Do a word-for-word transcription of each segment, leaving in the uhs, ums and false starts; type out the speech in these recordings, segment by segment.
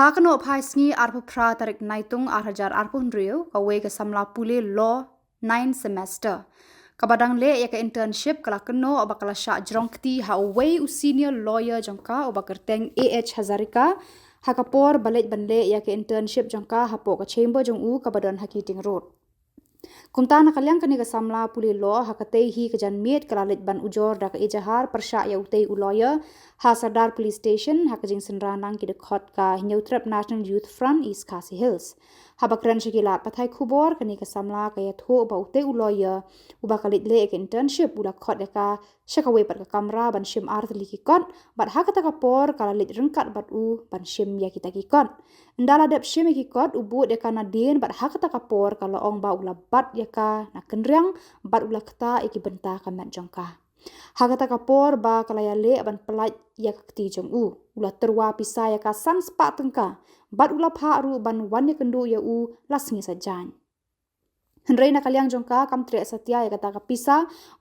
Ha kano phai sngi arphew phra tarik Naitung ar hajar arphew hynriew, kawei ka samla pule law nine semester kaba dang leh ïa ka internship ka la kynnoh ba ka la shah jrong kti ha uwei u senior lawyer jong ka uba kyrteng A H Hazarika, ha ka por ba leit ban leh ïa ka internship jong ka hapoh ka chamber jong u kaba don ha Keating Road. Kumta na ka liang kane ka samla pule law ha katei hi ka janmiet ka la leit ban ujor da ka ejahar pyrshah ïa utei u lawyer ha Sardar Police Station ha ka jingsynran lang ki dkhot ka Hynñiewtrep National Youth Front East Khasi Hills. Haba kren sha ki lad pathai khubor, kane ka samla ka ïathuh ba utei u lawyer uba ka leit leh ka internship u la khot ïa ka sha kawei pat ka kamra ban shim ar tylli ki kot, bad ha kata ka por ka la leit ryngkat bad u ban shim ïa kita ki kot. Ynda la dep shim ïa ki kot, u bud ïa ka nadien, bad ha kata ka por ka la ong ba u la bat ïa ka na kynriang, bad u la kta ïa ki bynta ka met jong ka. Ha kata ka por ba ka la ïaleh ban pyllait ïa ka kti jong u, u la tyrwa pisa ïa ka san spah tyngka, bad u la phah ruh ban wan ïakynduh ïa u la sngi Saitjaiñ. Hynrei na ka liang jong ka kam treh satia ïa kata ka pisa,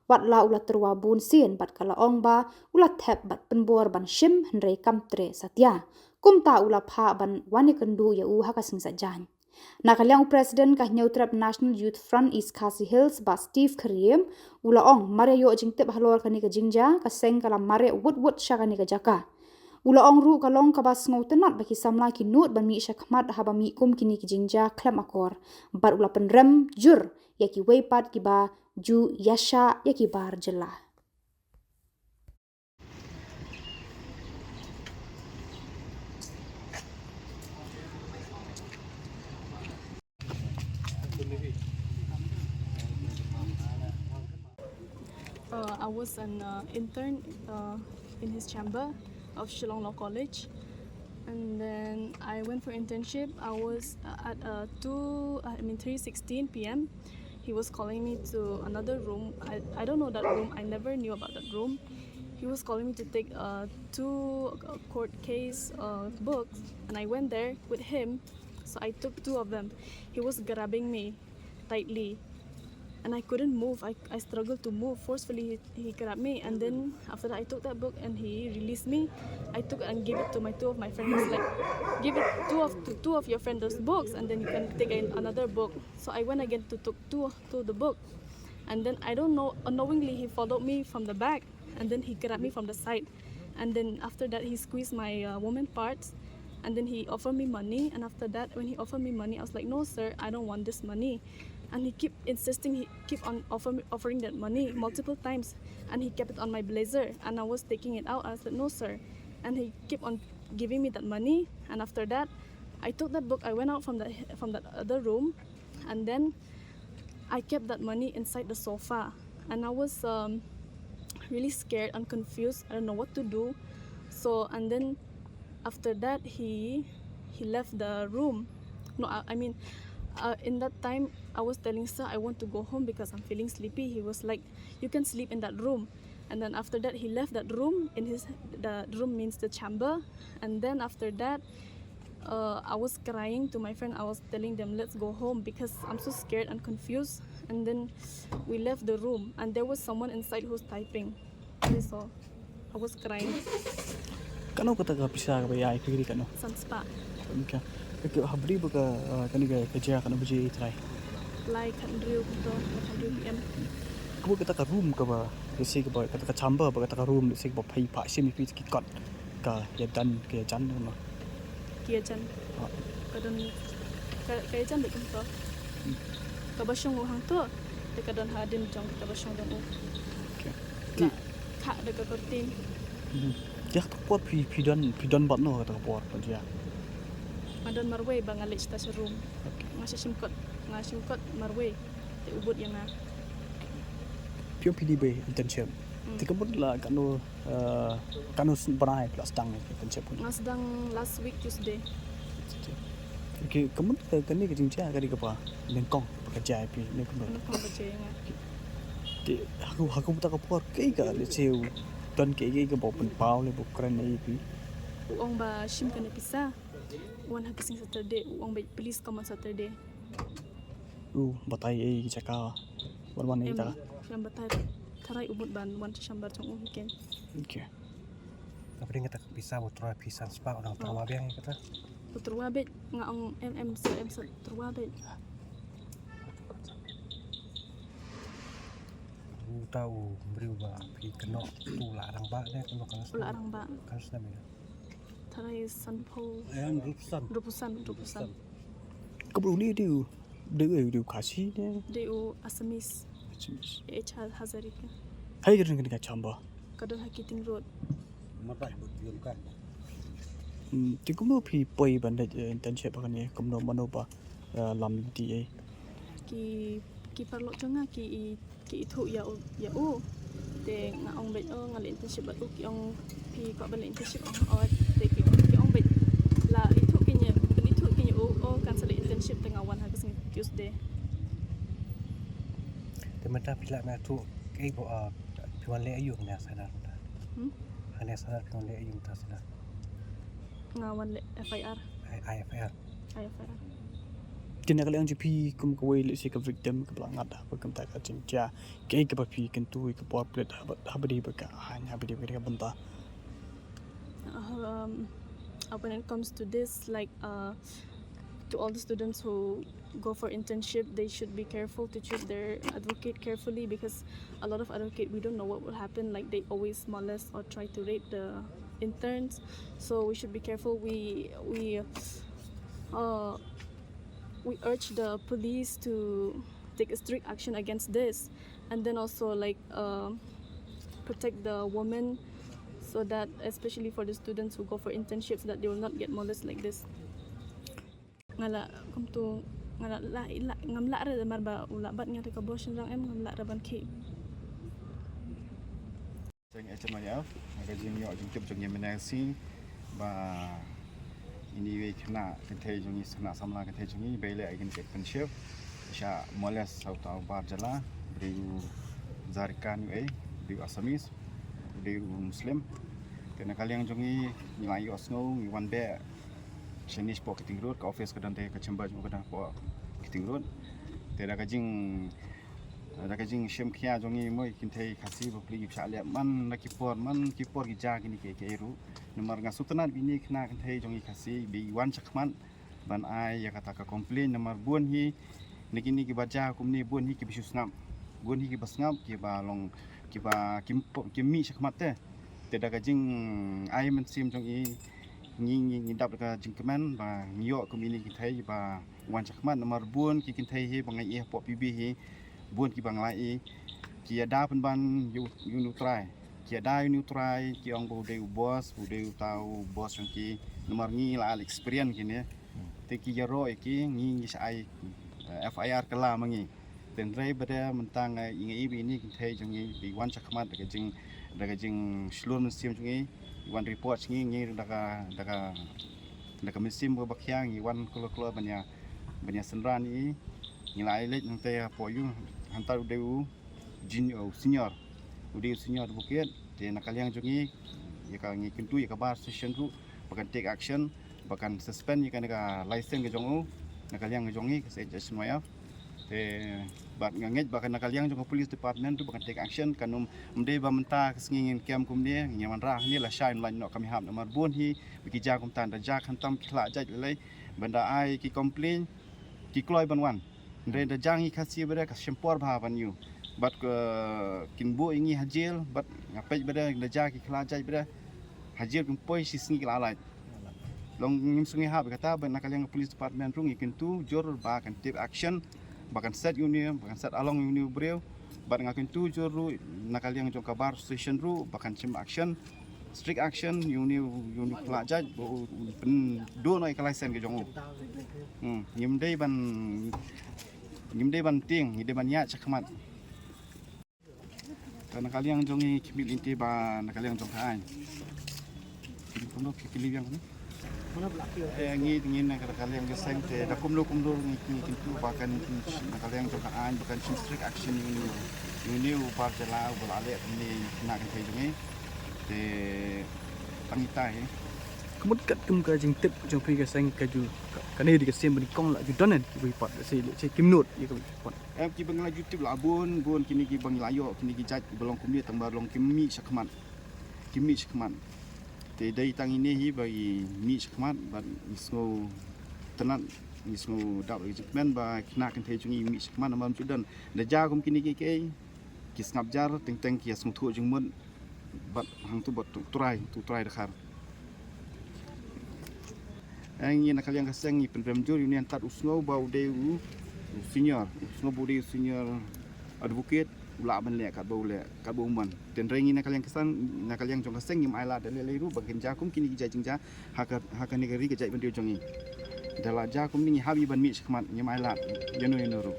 wat la u la tyrwa bun sien, bad ka la ong ba u la thep bad pynbor ban shim, hynrei kam treh satia. Kumta u la phah ban wan ïakynduh ïa u ha ka sngi Saitjaiñ. Na ka liang u President ka Hynñiewtrep National Youth Front East Khasi Hills, Bah Steve Kyriem, u la ong, mar ïa ïoh jingtip halor kane ka jingjia, ka seng ka la mareh wut wut sha kane ka jaka. U la ong ruh ka long kaba sngewtynnat ba ki samla ki nud ban mih shakhmat haba mih kum kine ki jingjia khlem akor, bad u la pynrem jur ïa kiwei pat kiba ju ïashah ïa ki bar jylla. Uh, I was an uh, intern uh, in his chamber of Shillong Law College. And then I went for internship. I was uh, at uh, two, I mean three sixteen p m. He was calling me to another room. I, I don't know that room. I never knew about that room. He was calling me to take uh, two uh, court case uh, books, and I went there with him. So I took two of them. He was grabbing me tightly, and I couldn't move. I, I struggled to move. Forcefully, he, he grabbed me, and then after that, I took that book and he released me. I took it and gave it to my two of my friends. Like, give it two of to two of your friends those books, and then you can take an, another book. So I went again to took two to the book, and then I don't know, unknowingly he followed me from the back, and then he grabbed me from the side, and then after that he squeezed my uh, woman parts, and then he offered me money. And after that, when he offered me money, I was like, "No, sir, I don't want this money." And he keep insisting, he keep on offer me, offering that money multiple times, and he kept it on my blazer, and I was taking it out. I said, "No, sir," and he kept on giving me that money. And after that, I took that book. I went out from that from that other room, and then I kept that money inside the sofa, and I was um, really scared and confused. I don't know what to do. So, and then after that, he he left the room. No, I, I mean, uh, in that time, I was telling sir I want to go home because I'm feeling sleepy. He was like, "You can sleep in that room." And then after that, he left that room. In his, the room means the chamber. And then after that, uh, I was crying to my friend. I was telling them, "Let's go home," because I'm so scared and confused. And then we left the room, and there was someone inside who's typing. That's all. I was crying. Kano kata ka pisa kaba ïa ai phi kano? San spah. Okay. Okay, ha bri ba ka, uh, kane ka, ka jia kano baje i trai? Lai khat hynriew kumto, lai khat hynriew p m. Kaba kata ka room kaba, let's say kaba, kata ka chamber ba kata ka room, let's say kaba phi phah shim ïa phi ki kot, ka ïa don, ka ïa jan kano? Ki ïa jan. Ah. Ka don, ka, ka ïa jan bad kumto. Hmm. Kaba shong u hangto, te ka don hadien jong kaba shong jong u. Okay. Ti- Ka, da ka curtain. Mhm. Ïa, kata ka por phi, phi don, phi don bad no kata ka por, phi ïa? Nga don marwei ba nga leit sha room. Okay. Nga shu shim kot, nga shim kot marwei. Te u bud ïa nga. Phi ong phi dei ba internship. Mm. Te ka mut la kano, eh, kano bnai phi la sdang internship? Nga sdang last week Tuesday. Okay, ka mut ka, kane ka jingjia ka dei kaba nyngkong ba ka jia ïa phi ne kumno? Nyngkong ba jia ïa nga. Te ha ka, ha kata ka por kaei ka, let's say, u don kaei kaei kaba u pynpaw leh ba u kren ïa phi? U ong ba shim kane pisa. Wan ha ka sngi Saturday, u ong ba please come on Saturday. U batai ei jaka wan wan ei jaka. Em, u batai. Tharai u mut ban wan sha chamber jong u weekend. Okay. Ka pdeng kata ka pisa ba u tyrwa phi san spah u dang tyrwa biang ïa kata. Tyrwa beit, nga ong em em sa em sa tyrwa beit. Uta u briew ba phi kynnoh tu la rangbah ne, kynnoh kan. U la rangbah. Kan snem ïa. Tharai sanphew. Em, rupusan. Rupusan, rupusan. Ka briew ni dei u, dei u, dei u Khasi ne? Dei u Assamese. Assamese. H Hazarika. Hai ka don ka chamba. Ka don ha Keating Road. Matai bud yum kan. Hmm, te kumno phi poi ban leit, eh, internship ha kane, kumno mano ba, eh, lam ti ei? Ki, ki paralok jong nga ki i, ki ithuh ïa u, ïa u. Te nga ong beit, oh, nga leit internship bad u, ki ong phi kwah ban leit internship, ong, oh, te ki, ki ong beit la ithuh ki ïa, ban ithuh ki ïa u, oh, kan sa leit internship te nga wan ha ka sngi Tuesday. Te mynta phi lah na tu, eh, bo, ah, phi wan leh aïu mynta sana mynta? Hmm? Hane sana phi wan leh aïu mynta sana? Nga wan leh F I R. I, I F I R. I F I R. Te na ka liang jong phi kum kawei leh si ka victim kaba la ngat ha ba kumta ka jingjia, kaei kaba phi kyntu ïa ka por pynleit haba, haba dei ba ka aiñ, haba dei ba ka bynta? Um, uh, when it comes to this, like, uh, to all the students who go for internship, they should be careful to choose their advocate carefully, because a lot of advocate, we don't know what will happen. Like, they always molest or try to rape the interns, so we should be careful. We we uh, we urge the police to take a strict action against this, and then also, like, uh, protect the women, so that, especially for the students who go for internships, that they will not get molested like this. Nga la, kumtu, nga la, la, la, ngam lah re namar ba u la bat nga da ka bor shynrang em, ngam lah re ban khih. Teng H M I F, ha ka jingïoh jingtip jong ngi mynne ka sngi ba ine iwei khynnah kynthei jong ngi, khynnah samla kynthei jong ngi, ba ïaleh ïa kane ka internship, sha molest ha uta u bar jylla, ba dei u Zarika ne u ei, ba dei u Assamese, ba dei u Muslim. Te na ka liang jong ngi, ngi la ïohsngew, ngi wan beh shane shapoh Keating Road, ka office ka don te, ka chamber jong u ka don hapoh Keating Road. Te da ka jing, da ka jingshim khia jong ngi mo, kynthei Khasi bapli ki shah leh man la ki por, man ki por ki jia kine kiei kiei ruh. Namar nga sngewtynnat ba ine i khynnah kynthei jong ngi Khasi ba i wan shakhmat ban ai ïa kata ka complain, namar bun hi na kine kiba jia kumne, bun hi kiba shu sngap, bun hi kiba sngap, kiba long, kiba kim, kim mih shakhmat te. Te da ka jingai mynsiem jong i, ngi, ngi, ngi dap da ka jingkmen ba ngi ïoh kum ine i kynthei ba wan shakhmat, namar bun ki kynthei hi ba nga ïohi hapoh P B hi, bun kiba nga la ïohi ki ïada pynban ïa u, ïa une u trai, ki ïada ïa une u trai, ki ong ba u dei u boss, u dei uta u boss jong ki, namar ngi la experience kine. Te ki ïaroh ïa ki, ngi, ngi sa ai, eh, F I R kylla ma ngi. Te hynrei ba dei mynta nga, nga ïohi ba ine i kynthei jong ngi ba i wan shakhmat da ka jing, da ka jingshlur mynsiem jong ngi, i wan report sha ngi, ngi da ka, da ka, da ka mynsiem ba khia ngi wan kloi kloi ban ïa, ban ïa synran ïa i. Ngi la ai leit nangta hapoh ïew, hangta u dei u jin, u senior, u dei u senior advocate. Te na ka liang jong ngi, ïa ka ngi kyntu ïa ka bar association ruh ba kan take action, ba kan suspend ïa kane ka license ka jong u na ka liang ka jong ngi ka C H H N Y F. Te bad nga ngeit ba kan na ka liang jong ka police department ruh ba kan take action, kan ym, ym dei ba mynta ka sngi ngin kem kumne, ngin wanrah hangne lashai ym lait noh kam hap, namar bun hi ba ki jia kumta, da jia khamtam ki khlad jait lei lei, ban da ai ki complain ki kloi ban wan. Hynrei da jia ngi Khasi ba dei ka shim por bha ban ïoh. Bad ka kin buh ïa ngi ha jail, bad nga peit ba dei da jia ki khlad jait ba dei ha jail kin poi shi sngi ki la lait. Long ngim sngewthuh hap ïa kata, bad na ka liang ka police department ruh ngi kyntu jur ba kan take action, ba kan set ïa une, ba kan set along ïa une u briew. Bad nga kyntu jur ruh na ka liang jong ka bar association ruh ba kan shim action, strict action ïa une, ïa une u khlad jait ba u, u pynduh noh ïa ka license ka jong u. Hmm, ngim dei ban, ngim dei ban tieng, ngi dei ban ïaid shakhmat. Te na ka liang jong ngi ki mih lynti ba na ka liang jong ka aiñ. Ki kumno ki, ki liang kumno? Eh, ngi, ngi na ka liang jong seng te da kumno kumno ngi, ngi kyntu ba kan, na ka liang jong ka aiñ ba kan shim strict action ïa une, ïa une u bar jylla uba la leh kumne ïa kine ki kynthei jong ngi. Te tang ita hi. Ka mut katkum ka jingtip jong phi ka seng ka ju, ka, kane dei ka sien ba nyngkong la ju don kiwei pat, se, se kim nud ïa kawei pat. Em, kiba nga la ju tip la bun, bun kine kiba ngi la ïoh, kine ki jait kiba long kumne tang ba long kim mih shakhmat. Kim mih shakhmat. Te dei tang ine hi ba ngi mih shakhmat bad ngi sngewtynnat, ngi sngewdap ïa ka jingkmen ba khynnah kynthei jong ngi mih shakhmat namar ym ju don da jia kum kine kiei kiei ki sngap jar teng teng ki ïa sngewthuh jingmut bad hangtu bad tu trai tu trai Dkhar. Ngi na ka liang ka seng ngi pynrem jur ïa une, kat u sngew ba u dei u senior, u sngew ba u dei u senior advocate u lah ban leh katba u leh katba u mon. Tynrai ngi na ka liang ka seng, na ka liang jong ka seng ngim ailad da leh lei ruh ba kin jia kum kine ki jait jingjia ha ka, ha kane ka ri ka jaitbynriew jong ngi. Da la jia kumne ngi hap ïa ban mih shakhmat, ngim ailad ïano ïano ruh.